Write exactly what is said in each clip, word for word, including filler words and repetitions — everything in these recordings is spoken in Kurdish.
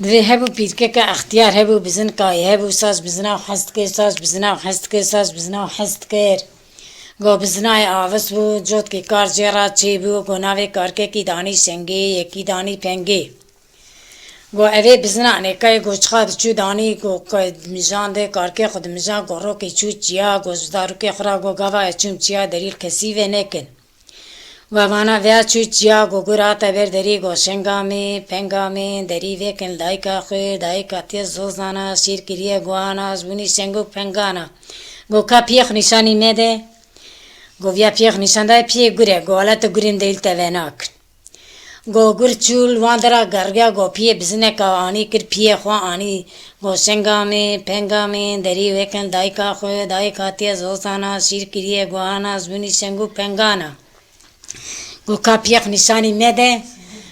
Divê hebû pîrkeke extiyar hebû, bizin kayî hebû, saz bizina hez dikir, saz bizina hez dikir, saz bizina hez dikir. Go bizinayê avis bû, cotkî kar jê re çêbû, go navê karkekî danî Şengê, yekî danî Pengê. Go evê bizina nêkayê go çiqa diçû danî, go ke-, dimijandê, karkê xwe dimijan, go rokê çû çiya, go ji zarokê xwe re go gava ez çûm çiya derî li kesî vê nekin. Go vana veya çû çiya, go gur hate ber derî, go Şenga min, Penga min, derî vêkin dayika xwe, dayika tê zozana, şîr kiriye guhana, ji bûnî Şeng û Pengana. Go ka piyê xwe nîşanî me de. Go viya piyê xwe nîşan daye, piyê gur e, go ala te gurên derî te venakin. Go gur çû li wan dera geriya, go piyê bizineka anî kir, piyê xwe anî, go Şenga min, Penga min, derî wêkin dayika xwe, dayika tê zozana, şîr kiriye guhana, ji bûnî Şeng û Pengana. Go ka piyê xwe nîşanî me de,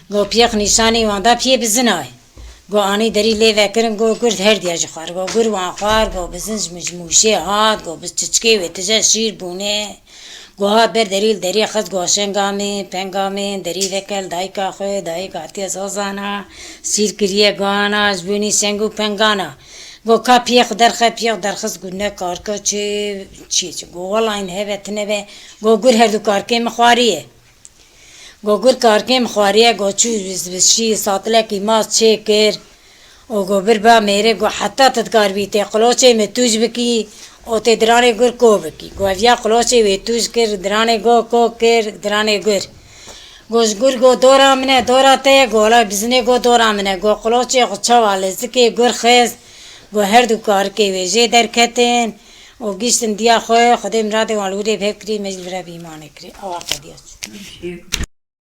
go piyê xwe nîşanî wan da, piyê bizina ye. Go anî derî lê vekirin, go gur her diya jî xwar, go gur wan xwar, go bizin ji mij mûşê hat, go bi çiçkê wê tije şîr bûne. Go hat ber derî li derî xist, go Şenga min, Penga min, derî veke li dayika xwe, dayika tê zozana, şîr kiriye guhana, ji bûnî Şeng û Pengana. Go ka piyê xwe derxe, piyê xwe derxist, go ne karke çi, çi, çi. Go wela hîn heve tine be, go gur her du karkê min xwariye. Go gur karkê min xwariye, go çû bi şî satilekî maz çê kir. Û go bir ba mêrê, go heta tu dikaribî tê qiloçê min tûj bikî û tê diranê gur ko bikî. Go ev ya qiloçê wê tûj kir, diranê go ko kir, diranê gur. Go ji gur go dora min e, dora te ye, go wela bizinê go dora min e. Go qiloçê xwe çawa lezikê gur xist, go her du karikê wê jê derketin û giştin diya xwe, Xwedê miradê wan li wir ê bi hev kirî, me jî li vir e bi îmanê kirî. Awa qediya çû.